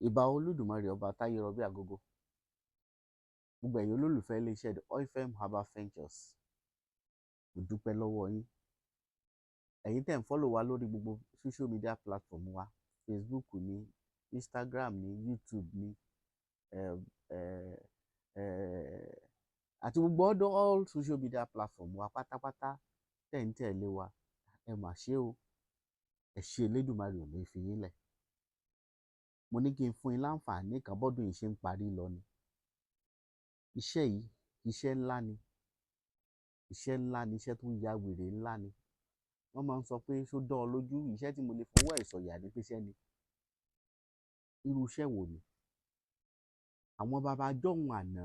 Ìbà Olódùmarè, ọba táyé rọ bí agogo. Gbogbo ẹ̀yin olólùfẹ́ iléeṣẹ́ The Oilfem Herbal Ventures, mo dúpẹ́ lọ́wọ́ yín. Ẹ̀yin tẹ́ ń follow wa lórí gbogbo social media platform wa, Facebook ní, Instagram ní, YouTube ní, àti gbogbo ọ̀dọ̀ all social media platform wa pátápátá tẹ́ ń tẹ̀lé wa, ẹ mà ṣé o, ẹ ṣé, Elédùmarè ò ní fi yín lẹ̀. Mo ní kí n fún yín láǹfààní kan bọ́dún yìí ṣe ń parí lọ ni. Iṣẹ́ yìí, iṣẹ́ ńlá ni, iṣẹ́ ńlá ni, iṣẹ́ tó ń ya wèrè ńlá ni. Wọ́n máa ń sọ pé ṣó dán ọ lójú? Iṣẹ́ tí mo lè fọwọ́ ẹ̀ sọ̀yà ní pé iṣẹ́ ni. Irú iṣẹ́ wo ni? Àwọn baba jọ́hun àná,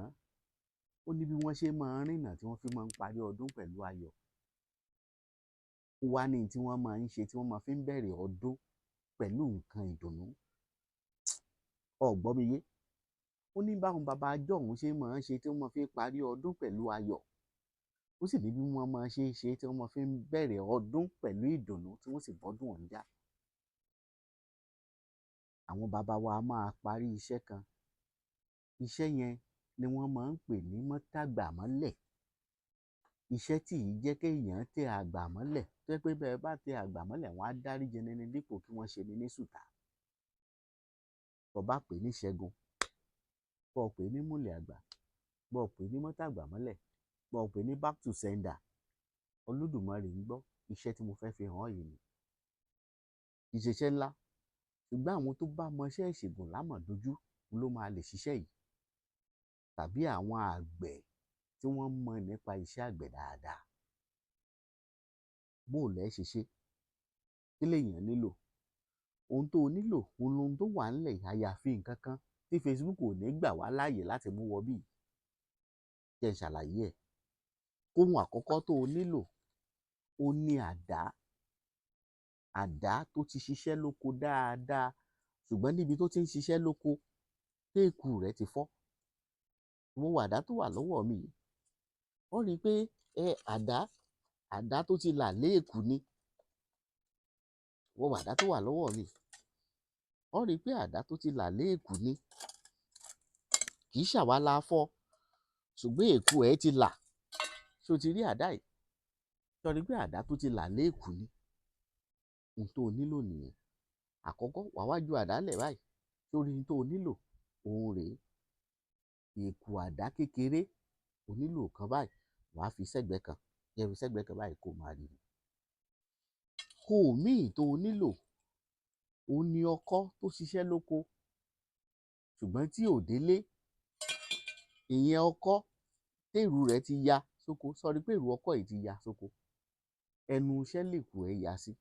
ó ní bí wọ́n ṣe máa ń rìnà tí wọ́n fi máa ń parí ọdún pẹ̀lú ayọ̀. Ó wá ní tí wọ́n máa ń ṣe tí wọ́n máa fi ń bẹ̀rẹ̀ ọdún pẹ̀lú nǹkan ìdùnnú. O gbọ́ mi yé? Ó ní báwọn baba jọ́hun ṣe máa ń ṣe tí wọ́n máa fi ń parí ọdún pẹ̀lú ayọ̀. Ó sì ní bí wọ́n máa ṣe ń ṣe tí wọ́n máa fi ń bẹ̀rẹ̀ ọdún pẹ̀lú ìdùnnú tí wọ́n sì bọ́dún ọ̀hún já. Àwọn baba wa máa parí iṣẹ́ kan. Iṣẹ́ yẹn ni wọ́n máa ń pè ní mọ́tàgbàmọ́lẹ̀. Iṣẹ́ tí ì jẹ́ kéèyàn tẹ àgbà mọ́lẹ̀, tó jẹ́ pé bẹ́ẹ̀ bá tẹ àgbà mọ́lẹ̀, wọ́n á dáríji ni dípò kí wọ́n ṣe ni ní sùtá. Tó bá pè ní ṣẹ́gun, bó o pè ní múlẹ̀ àgbà, bó o pè ní mọ́tàgbàmọ́lẹ̀, bó o pè ní back to sender, Olódùmarè ń gbọ́, iṣẹ́ tí mo fẹ́ fi hàn ọ́ yìí ni. Kì í ṣe iṣẹ́ ńlá, ṣùgbọ́n àwọn tó bá mọṣẹ́ ìṣègùn lámọ̀dójú ló máa lè ṣiṣẹ́ yìí, tàbí àwọn àgbẹ̀ tí wọ́n mọ̀ nípa iṣẹ́ àgbẹ̀ dáadáa. Bó o lẹ́ ṣe ṣe, kí lèèyàn nílò? Ohun tó o nílò òun lohun tó wà ńlẹ̀ yìí, àyàfi nǹkan kan tí Facebook ò ní gbà wá láàyè láti mú wọ bí yìí. Jẹ́ n ṣàlàyé ẹ̀. Ohun àkọ́kọ́ tó o nílò, ó ní àdá. Àdá tó ti ṣiṣẹ́ lóko dáadáa, ṣùgbọ́n níbi tó ti ń ṣiṣẹ́ lóko, téèkù rẹ̀ ti fọ́. Mo wo àdá tó wà lọ́wọ́ mi yìí, ó rí i pé àdá tó ti là léèkù ni. Wo àdá tó wà lọ́wọ́ mi yìí, ó rí i pé àdá tó ti là léèkù ni. Kì í ṣàwa la fọ́, ṣùgbọ́n èkù ẹ̀ ti là. Ṣé o ti rí àdá yìí? Ṣé o rí i pé àdá tó ti là léèkù ni? Ohun tó o nílò nìyẹn. Àkọ́kọ́, wàá wá ju àdá lẹ̀ báyìí. Sórí ohun tó o nílò, òun rèé. Èkù àdá kékeré, o nílò kan báyìí, wàá fi sẹ́gbẹ̀ẹ́ kan. Jẹ́ fi sẹ́gbẹ̀ẹ́ kan báyìí kó o máa rí i. Ohun míì tó o nílò, òun ni ọkọ́ tó ṣiṣẹ́ lóko ṣùgbọ́n tí ò délé. Ìyẹn ọkọ́ tèrú rẹ̀ ti ya sóko. Ṣó rí pé èrú ọkọ́ yìí ti ya sóko? Ẹnu iṣẹ́ lèkù ẹ̀ ya sí.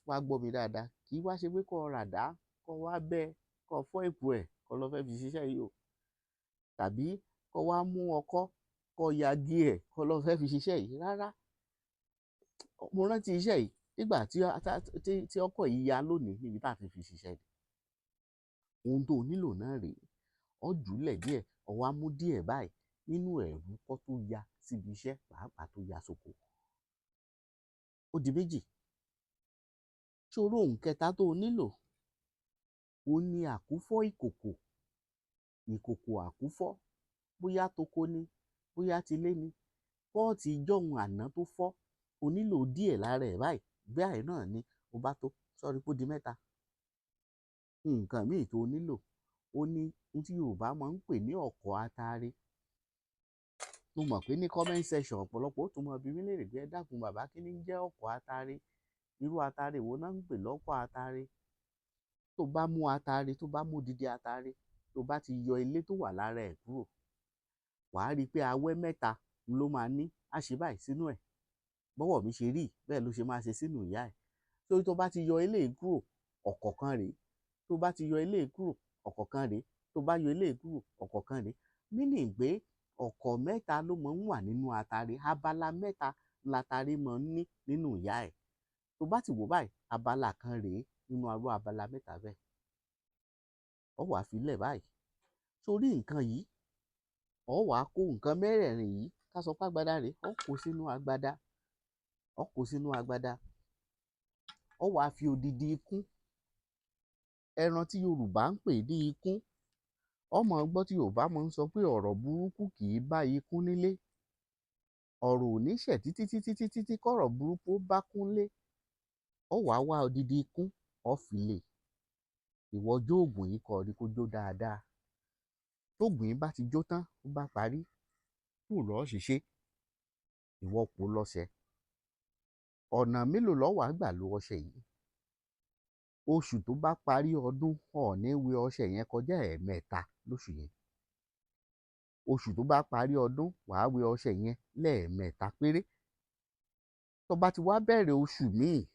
Wá gbọ́ mi dáadáa, kì í wá ṣe pé kó o ràdá, kó o wá bẹ́, kó o fọ́ èkù ẹ̀, kó o lọ fẹ́ fi ṣiṣẹ́ yìí o. Tàbí kó o wá mú ọkọ́, kó o yagi ẹ̀, kó o lọ fẹ́ fi ṣiṣẹ́ yìí. Rárá. Mo rántí iṣẹ́ yìí nígbà tí ọkọ́ yìí ya lónìí níbi tá a ti fi ṣiṣẹ́ ni. Ohun tó o nílò náà rèé. Ó jù ú lẹ̀ díẹ̀, ó wá mú díẹ̀ báyìí nínú ẹ̀rú kọ́ tó ya síbi iṣẹ́ pàápàá tó ya sóko. Ó di méjì. Ṣé o rí ohun kẹta tó o nílò? Òun ni àkúfọ́ ìkòkò. Ìkòkò àkúfọ́, bóyá toko ni, bóyá tilé ni. Pọ́ọ̀tì ijọ́hun àná tó fọ́, o nílò díẹ̀ lára ẹ̀ báyìí. Báyìí náà ni ó bá tó. Ṣó rí pé ó di mẹ́ta? Nǹkan míì tó o nílò, ó ní ohun tí Yorùbá máa ń pè ní ọ̀kọ̀ atare. Mo mọ̀ pé ní comment section, ọ̀pọ̀lọpọ̀ ó tún máa bi mí léèrè pé, ẹ dákun bàbá, kí ní jẹ́ ọ̀kọ̀ atare? Irú atare wo ná ń pè lọ́kọ̀ atare? Tó bá mú atare, tó bá mú odidi atare, tó bá ti yọ ilé tó wà lára ẹ̀ kúrò, wàá rí i pé awẹ́ mẹ́ta ló máa ní. Á ṣe báyìí sínú ẹ̀. Bọ́wọ́ mi ṣe rí, bẹ́ẹ̀ ló ṣe máa ṣe sínú ìyá ẹ̀. Torí tó bá ti yọ eléyìí kúrò, ọ̀kọ̀ọ̀kan rèé. Tó bá ti yọ eléyìí kúrò, ọ̀kọ̀ọ̀kan rèé. Tó bá yọ eléyìí kúrò, ọ̀kọ̀ọ̀kan rèé. Meaning pé ọ̀kọ̀ mẹ́ta ló máa ń wà nínú atare. Abala mẹ́ta latare máa ń ní nínú ìyá ẹ̀. Tó bá ti wò báyìí, abala kan rèé nínú arú abala mẹ́ta bẹ́ẹ̀. Ó wàá fi lẹ̀ báyìí. Sórí nǹkan yìí, ó wàá kó nǹkan mẹ́rẹ̀ẹ̀rin yìí, ká sọ pé agbada rèé, ó kó sínú agbada, ó kó sínú agbada. Ó wàá fi odidi ikún. Ẹran tí Yorùbá ń pè ní ikún. Ó máa gbọ́ tí Yorùbá máa ń sọ pé ọ̀rọ̀ burúkú kì í bá ikún nílé. Ọ̀rọ̀ ò ní ṣẹ̀ títí títí títí tí kọ̀rọ̀ burúkú ó bá kúnlé. Ó wàá wá odidi ikún, ó fi lé. Ìwọ jó oògùn yìí, kó rí kó jó dáadáa. Tóògùn yìí bá ti jó tán, ó bá parí, bó lọ́ọ́ ṣe ṣe? Ìwọ pò lọ́ṣẹ. Ọ̀nà mélòó ló wàá gbà lo ọṣẹ yìí? Oṣù tó bá parí ọdún, o ò ní wẹ ọṣẹ yẹn kọjá ẹ̀ẹ̀mẹ́ta lóṣù yẹn. Oṣù tó bá parí ọdún, wàá wẹ ọṣẹ yẹn lẹ́ẹ̀mẹ́ta péré. Tó bá ti wá bẹ̀rẹ̀ oṣù míì,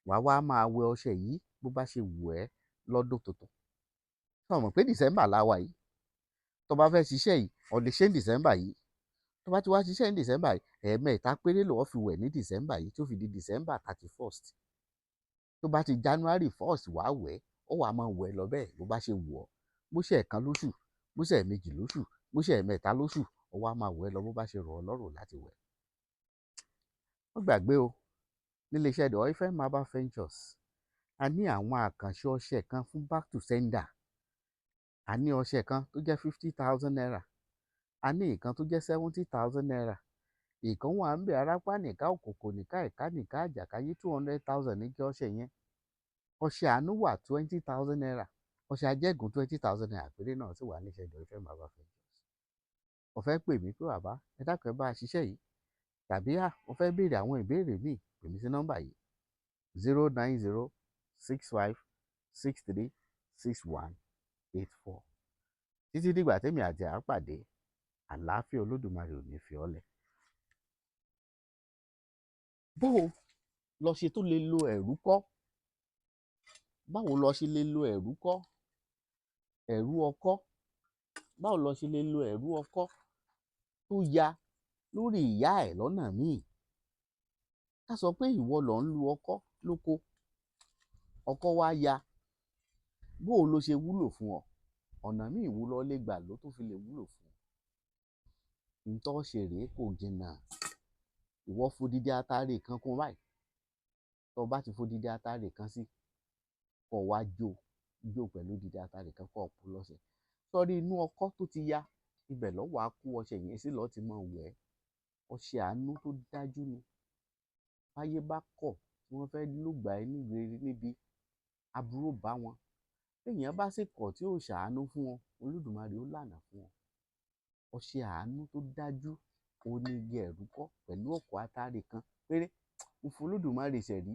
wàá wá máa wẹ ọṣẹ yìí bó bá ṣe wù ẹ́ lọ́dún tuntun. Ṣé o mọ̀ pé December la wà yìí? Tó bá fẹ́ ṣiṣẹ́ yìí, o lè ṣe ní December yìí. Tó bá ti wá ṣiṣẹ́ ní December yìí, ẹ̀ẹ̀mẹ́ta péré ló fi wẹ̀ ní December yìí tó fi di December 31st. Tó bá ti January 1st, wàá wẹ̀, ó wàá máa wẹ̀ lọ bẹ́ẹ̀ bó bá ṣe wù ọ́. Bó ṣe ẹ̀kan lóṣù, bó ṣe ẹ̀ẹ̀mejì lóṣù, bó ṣe ẹ̀ẹ̀mẹ́ta lóṣù, ó wá máa wẹ̀ lọ bó bá ṣe rọ̀ ọ́ lọ́rùn láti wẹ̀. Má gbàgbé o, nílé iṣẹ́ The Oilfem Herbal Ventures, a ní àwọn àkànṣe ọṣẹ kan fún back to sender. A ní ọṣẹ kan tó jẹ́ ₦50,000. A ní ìkan tó jẹ́ ₦70,000. Ìkan wà ń bẹ̀, arápá nìka, òkòkò nìka, ìka nìka, àjàkáyé, 200,000 ní kí ọṣẹ yẹn. Ọṣẹ àánú wà, ₦20,000. Ọṣẹ ajẹ́gùn, ₦20,000 péré náà sì wà ní iṣẹ́ The Oilfem Herbal Ventures. O fẹ́ pè mí pé, "Bàbá, ẹ dákun, ẹ bá a ṣiṣẹ́ yìí," tàbí o fẹ́ béèrè àwọn ìbéèrè míì, pè mí sí nọ́mbà yìí: 09065636184. Títí dìgbà tèmi àti ẹ̀ á pàdé, àlàáfíà Olódùmarè ò ní fi ọ́ lẹ̀. Bó o lọ ṣe tó lè lo ẹ̀rú kọ́? Báwo lọ ṣe lè lo ẹ̀rú kọ́? Ẹ̀rú ọkọ́. Báwo lọ ṣe lè lo ẹ̀rú ọkọ́ tó ya lórí ìyá ẹ̀ lọ́nà míì? Ká sọ pé ìwọ lò ń lu ọkọ́ lóko, ọkọ́ wá ya. Bó o ló ṣe wúlò fún ọ? Ọ̀nà míì wo lo lè gbà lò tó fi lè wúlò fún ọ? N tó ṣe rèé, kò jìnnà. Ìwọ fodidi atare kan kún báyìí. Tó o bá ti fodidi atare kan sí, kó o wá jó jó pẹ̀lú odidi atare kan, kó o pò lọ́ṣẹ. Sọ́rí inú ọkọ́ tó ti ya, ibẹ̀ ló wàá kó ọṣẹ yẹn sí, lọ́ọ́ ti máa wẹ̀ ẹ́. Ọṣẹ àánú tó dájú ni. Báyé bá kọ̀ tí wọ́n fẹ́ lùgbà ẹ́ níbi aburú, bá wọn. Téèyàn bá sì kọ̀ tí ò ṣàánú fún ọ, Olódùmarè ó lànà fún ọ. Ọṣẹ àánú tó dájú òun ni igi ẹ̀rúkọ́ pẹ̀lú ọ̀kọ̀ atare kan péré. Mo fi Olódùmarè ṣẹ̀rí.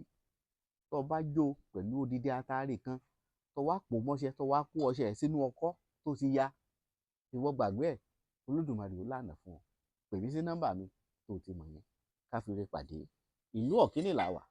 Tó o bá jó pẹ̀lú odidi atare kan, tó wá pò mọ́ṣẹ, tó wá kó ọṣẹ ẹ̀ sínú ọkọ́ tó ti ya, ìwọ gbàgbé ẹ̀, Olódùmarè ó lànà fún ọ. Pè mí sí nọ́mbà mi tó o ti mọ̀ yẹn, ká fi re pàdé. Ìlú Ọ̀kínì là wà.